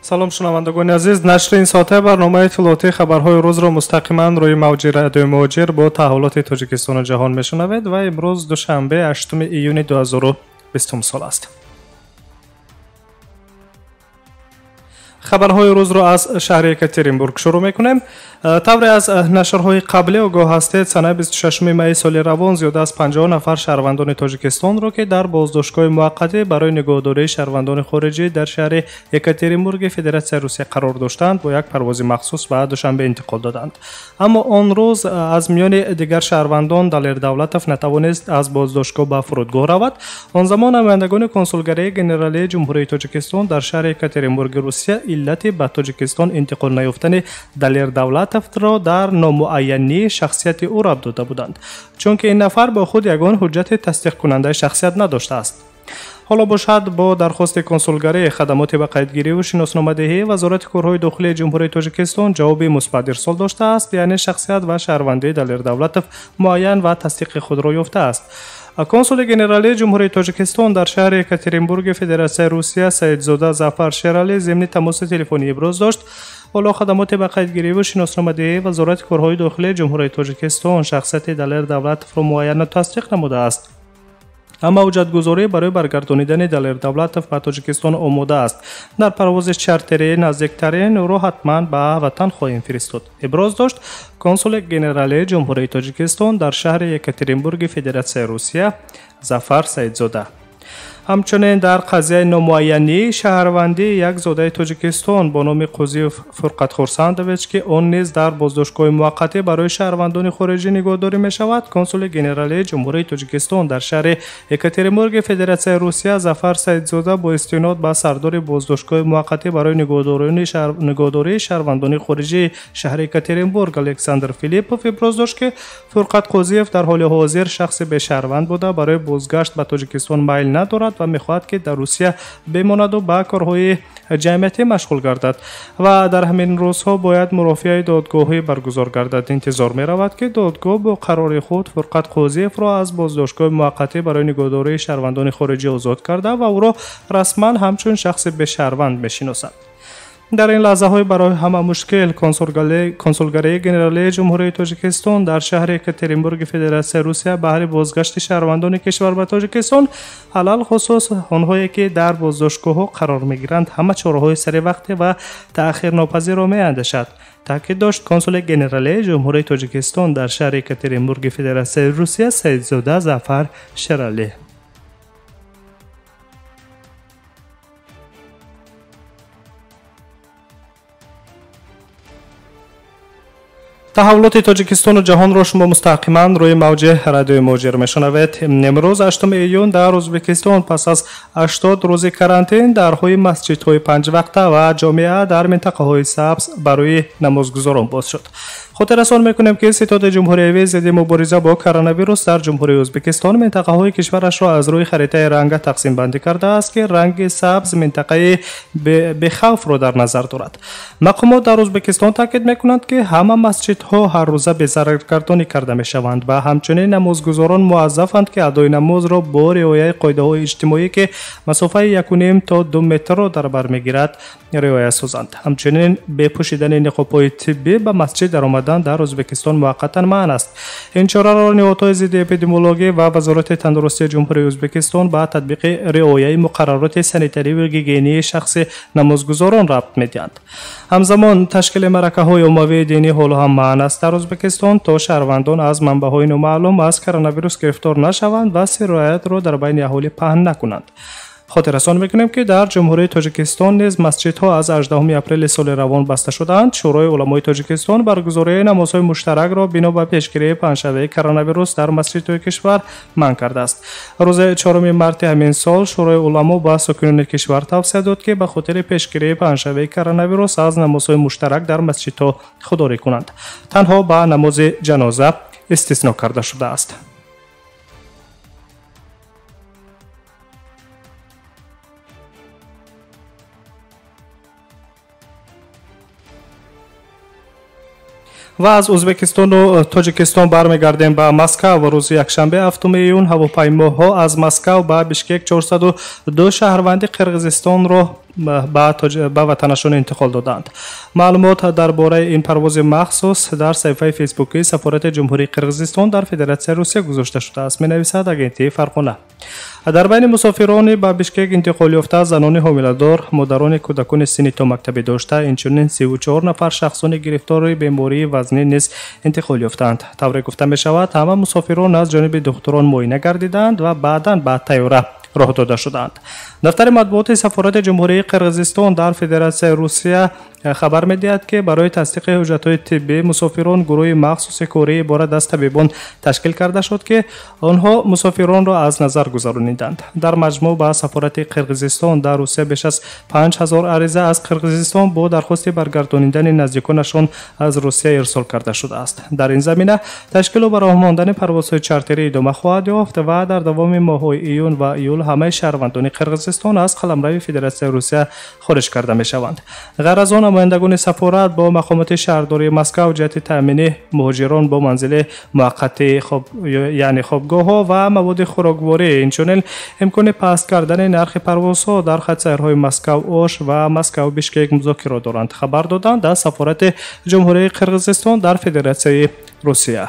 Салом, шунавандагони азиз. Нашри ин соатаи барномаи иттилоотии хабарҳои рӯзро мустақиман рӯи мавҷи радиои Муҳоҷир бо таҳаввулоти Тоҷикистону ҷаҳон мешунавед ва имрӯз душанбе 8 июни 2020 сол аст. Хабарҳои рӯзро аз шаҳри Екатеринбург шурӯъ мекунем. Тавре аз нашрҳои қаблӣ огоҳ ҳастед, санаи 26 майи соли равон зиёда аз 50 нафар шаҳрвандони Тоҷикистонро, ки дар боздоштгоҳи муваққатӣ барои нигоҳдории шаҳрвандони хориҷӣ дар шаҳри Екатеринбурги Федератсияи Русия қарор доштанд, бо як парвози махсус ба Душанбе интиқол доданд. Аммо он рӯз аз миёни дигар шаҳрвандон Далер Давлатов натавонист аз боздоштгоҳ ба фурудгоҳ равад. Он замон намояндагони консулгарии генералии Ҷумҳурии Тоҷикистон дар шаҳри Екатеринбурги Русия иллати ба Тоҷикистон интиқол наёфтани Далер Давлатовро дар номуайянии шахсияти ӯ рабт дода буданд, чунки ин нафар бо худ ягон ҳуҷҷати тасдиқкунандаи шахсият надоштааст. Ҳоло бошад, бо дархости консулгарии хадамоти ба қайдгириву шиносномадиҳии Вазорати корҳои дохилии Ҷумҳурии Тоҷикистон ҷавоби мусбат ирсол доштааст, яъне шахсият ва шаҳрвандии Далер Давлатов муайян ва тасдиқи худро ёфтааст. Консули генералии Ҷумҳурии Тоҷикистон дар шаҳри Екатеринбурги Федератсияи Русия Саидзода Зафар Шералӣ зимни тамоси телефонӣ иброз дошт: ҳоло хадамоти ба қайдгириву шиносномадиҳии Вазорати корҳои дохилии Ҷумҳурии Тоҷикистон шахсияти Далер Давлатовро муайяну тасдиқ намудааст, аммо ҳуҷҷатгузорӣ барои баргардонидани Далер Давлатов ба Тоҷикистон омода аст. Дар парвози чартерии наздиктарин ӯро ҳатман ба ватан хоҳем фиристод, иброз дошт консули генералии Ҷумҳурии Тоҷикистон дар шаҳри Екатеринбурги Федератсияи Русия Зафар Саидзода. Ҳамчунин дар қазияи номуайянии шаҳрвандии як зодаи Тоҷикистон бо номи Қӯзиев Фурқат Хурсандович, ки он низ дар боздоштгоҳи муваққатӣ барои шаҳрвандони хориҷӣ нигоҳдорӣ мешавад, консули генералии Ҷумҳурии Тоҷикистон дар шаҳри Екатеринбурги Федератсияи Русия Зафар Саидзода бо истинод ба сардори боздоштгоҳи муваққатӣ барои нигоҳдории шаҳрвандони хориҷии шаҳри Екатеринбург Александр Филиппов иброз дошт, ки Фурқат Қӯзиев дар ҳоли ҳозир шахси бешаҳрванд буда, барои бозгашт ба Тоҷикистон майл надорад ва мехоҳад, ки дар Русия бемонаду ба корҳои ҷамъиятӣ машғул гардад ва дар ҳамин рӯзҳо бояд мурофиаи додгоҳӣ баргузор гардад. Интизор меравад, ки додгоҳ бо қарори худ Фурқат Қӯзиевро аз боздоштгоҳи муваққатӣ барои нигоҳдории шаҳрвандони хориҷӣ озод карда ва ӯро расман ҳамчун шахси бешаҳрванд мешиносад. Дар ин лаҳзаҳои барои ҳама мушкил консулгарии генералии Ҷумҳурии Тоҷикистон дар шаҳри Екатеринбурги Федератсияи Русия баҳри бозгашти шаҳрвандони кишвар ба Тоҷикистон, алалхусус онҳое ки дар боздоштгоҳҳо қарор мегиранд, ҳама чораҳои саривақтӣ ва таъхирнопазирро меандешад, таъкид дошт консули генералии Ҷумҳурии Тоҷикистон дар шаҳри Екатеринбурги Федератсияи Русия Саидзода Зафар Шералӣ. Таҳаввулоти Тоҷикистону ҷаҳонро шумо мустақиман рӯи мавҷи радиои Муҳоҷир мешунавед. Имрӯз 8 июн дар Ӯзбекистон пас аз 80 рӯзи карантин дарҳои масҷидҳои панҷвақта ва ҷомеа дар минтақаҳои сабз барои намозгузорон боз шуд. Хотиррасон мекунем, ки Ситоди ҷумҳуриявии зидди мубориза бо коронавирус дар Ҷумҳурии Ӯзбекистон минтақаҳои кишварашро аз рӯи харитаи ранга тақсимбандӣ кардааст, ки ранги сабз минтақаи бехавфро дар назар дорад. Мақомот дар Ӯзбекистон таъкид мекунанд, ки ҳама масҷидҳо ҳаррӯза безараргардонӣ карда мешаванд ва ҳамчунин намозгузорон муаззафанд, ки адои намозро бо риояи қоидаҳои иҷтимоӣ, ки масофаи 1,5 то 2 метрро дар бар мегирад, риоя созанд. Ҳамчунин бепӯшидани ниқобҳои тиббӣ ба масҷид даромад дар Ӯзбекистон муваққатан манъ аст. Ин чораро ниҳодҳои зидди эпидемиологӣ ва Вазорати тандурустии Ҷумҳурии Ӯзбекистон ба татбиқи риояи муқаррароти санитариву гигиении шахси намозгузорон рабт медиҳанд. Ҳамзамон ташкили маъракаҳои оммавии динӣ ҳоло ҳам манъ аст дар Ӯзбекистон, то шаҳрвандон аз манбаъҳои номаълум аз коронавирус гирифтор нашаванд ва сироятро дар байни аҳолӣ паҳн накунанд. Хотиррасон мекунем, ки дар Ҷумҳурии Тоҷикистон низ масҷидҳо аз 18 апрели соли равон баста шудаанд. Шӯрои уламои Тоҷикистон баргузории намозҳои муштаракро бино ба пешгирии паҳншавии коронавирус дар масҷидҳои кишвар манъ кардааст. Рӯзи 4 марти ҳамин сол Шӯрои уламо ба сокинони кишвар тавсия дод, ки ба хотири пешгирии паҳншавии коронавирус аз намозҳои муштарак дар масҷидҳо худдорӣ кунанд. Танҳо ба намози ҷаноза истисно карда шудааст. Ва аз Ӯзбекистону Тоҷикистон бармегардем ба Москав. Рӯзи якшанбе 7 июн ҳавопаймоҳо аз Москав ба Бишкек 402 шаҳрванди Қирғизистонро ба ватанашон интиқол доданд. Маълумот дар бораи ин парвози махсус дар саҳифаи фейсбукии Сафорати Ҷумҳурии Қирғизистон дар Федератсияи Русия гузошта шудааст, менависад агентии Фарғона. Дар байни мусофирони ба Бишкек интиқол ёфта занони ҳомиладор, модарони кӯдакони синни томактабӣ дошта, инчунин 34 нафар шахсони гирифтори бемории вазнӣ низ интиқол ёфтаанд. Тавре гуфта мешавад, ҳама мусофирон аз ҷониби духтурон муоина гардиданд ва баъдан ба тайёра роҳ дода шуданд. Дафтари матбуоти Сафорати Ҷумҳурии Қирғизистон дар Федератсияи Русия хабар медиҳад, ки барои тасдиқи ҳуҷҷатҳои тиббӣ мусофирон гурӯҳи махсуси корӣ иборат аз табибон ташкил карда шуд, ки онҳо мусофиронро аз назар гузарониданд. Дар маҷмӯъ ба Сафорати Қирғизистон дар Русия беш аз 5000 ариза аз Қирғизистон бо дархости баргардонидани наздиконашон аз Русия ирсол карда шудааст. Дар ин замина ташкилу ба роҳ мондани парвозҳои чартерӣ идома хоҳад ёфт ва дар давоми моҳҳои июн ва июл ҳамаи шаҳрвандони Қирғизистон аз қаламрави Федератсияи Русия хориҷ карда мешаванд. Ғайр аз он, намояндагони сафорат бо мақомоти шаҳрдории Москав ҷиҳати таъмини муҳоҷирон бо манзили муваққатӣ, яъне хобгоҳҳо ва маводи хӯрокворӣ, инчунин имкони паст кардани нархи парвозҳо дар хатсайрҳои Москав Ош ва Москав Бишкек музокира доранд, хабар доданд аз Сафорати Ҷумҳурии Қирғизистон дар Федератсияи Русия.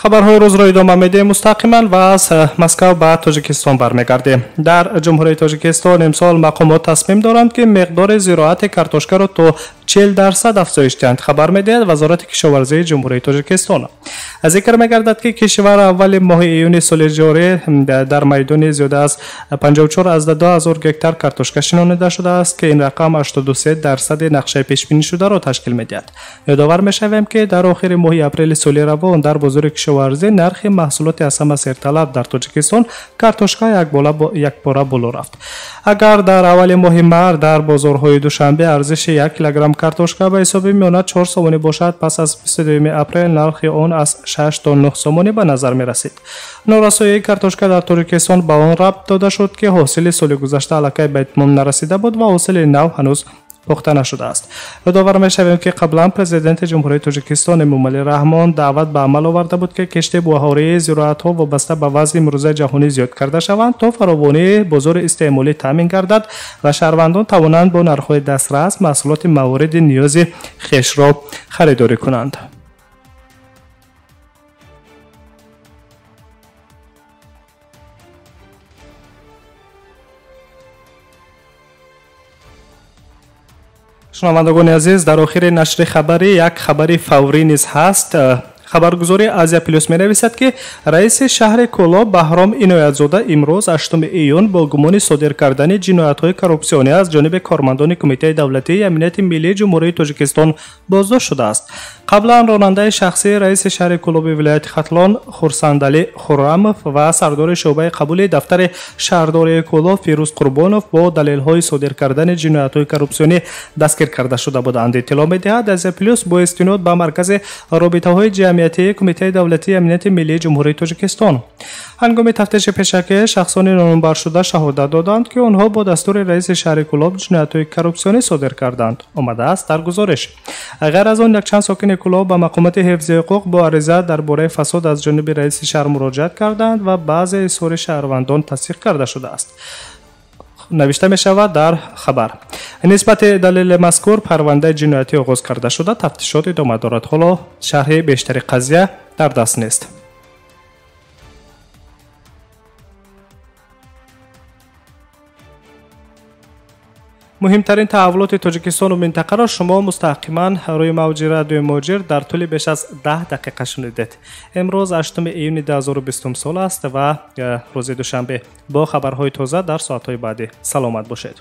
Хабарҳои рӯзро идома медиҳем мустақиман ва аз Москав ба Тоҷикистон бармегардем. Дар Ҷумҳурии Тоҷикистон имсол мақомот тасмим доранд, ки миқдори зироати картошкаро то 40% афзоиш диҳанд, хабар медиҳад Вазорати кишоварзии Ҷумҳурии Тоҷикистон. Зикр мегардад, ки кишвар аввали моҳи июни соли ҷорӣ дар майдони зиёда аз 54,2 ҳазор гектар картошка шинонида шудааст, ки ин рақам 83% нақшаи пешбинишударо ташкил медиҳад. Ёдовар мешавем, ки дар охири моҳи апрели соли равон дар бозори кишоварзӣ нархи маҳсулоти аз ҳама серталаб дар Тоҷикистон картошка якбора боло рафт. Агар дар аввали моҳи март дар бозорҳои Душанбе арзиши 1 килограмм картошка ба ҳисоби миёна 4 сомонӣ бошад, пас аз 22 апрел нархи он аз 6 то 9 сомонӣ ба назар мерасид. Норасоии картошка дар Тоҷикистон ба он рабт дода шуд, ки ҳосили соли гузашта аллакай ба итмом нарасида буд ва ҳосили нав ҳанӯз пухта нашудааст. Ёдовар мешавем, ки қаблан Президенти Ҷумҳурии Тоҷикистон Эмомалӣ Раҳмон даъват ба амал оварда буд, ки кишти баҳории зироатҳо вобаста ба вазъи имрӯзаи ҷаҳонӣ зиёд карда шаванд, то фаровонии бозори истеъмолӣ таъмин гардад ва шаҳрвандон тавонанд бо нархҳои дастрас маҳсулоти мавориди ниёзи хешро харидорӣ кунанд. Шунавандагони азиз, дар охири нашри хабарӣ як хабари фаврӣ низ ҳаст. Хабаргузории Азия Плюс менависад, ки раиси шаҳри Кӯлоб Баҳром Иноятзода имрӯз 8 июн бо гумони содир кардани ҷиноятҳои коррупсионӣ аз ҷониби кормандони Кумитаи давлатии амнияти миллии Ҷумҳурии Тоҷикистон боздошт шудааст. Қаблан ронандаи шахсии раиси шаҳри Кӯлоби вилояти Хатлон Хурсандалӣ Хуррамов ва сардори шӯъбаи қабули дафтари шаҳрдории Кӯлоб Фирӯз Қурбонов бо далелҳои содир кардани ҷиноятҳои коррупсионӣ дастгир карда шуда буданд. Иттилоъ медиҳад Азия Плюс бо истинод ба Маркази робитаҳои ҷамъиятии Кумитаи давлатии амнияти миллии Ҷумҳурии Тоҷикистон. Ҳангоми тафтиши пешакӣ шахсони номбаршуда шаҳодат доданд, ки онҳо бо дастури раиси шаҳри Кӯлоб ҷиноятҳои коррупсионӣ содир карданд, омадааст дар гузориш. Ғайр аз он, якчанд сокини Кӯлоб ба мақомоти ҳифзи ҳуқуқ бо ариза дар бораи фасод аз ҷониби раиси шаҳр муроҷиат карданд ва баъзе изҳори шаҳрвандон тасдиқ карда шудааст, навишта мешавад дар хабар. Нисбати далели мазкур парвандаи ҷиноятӣ оғоз карда шуда, тафтишот идома дорад. Ҳоло шарҳи бештари қазия дар даст нест. Муҳимтарин таҳаввулоти Тоҷикистону минтақаро шумо мустақиман рӯи мавҷи радиои Муҳоҷир дар тӯли беш аз 10 дақиқа шунидед. Имрӯз 8 июни 2020 сол аст ва рӯзи душанбе. Бо хабарҳои тоза дар соатҳои баъдӣ. Саломат бошед.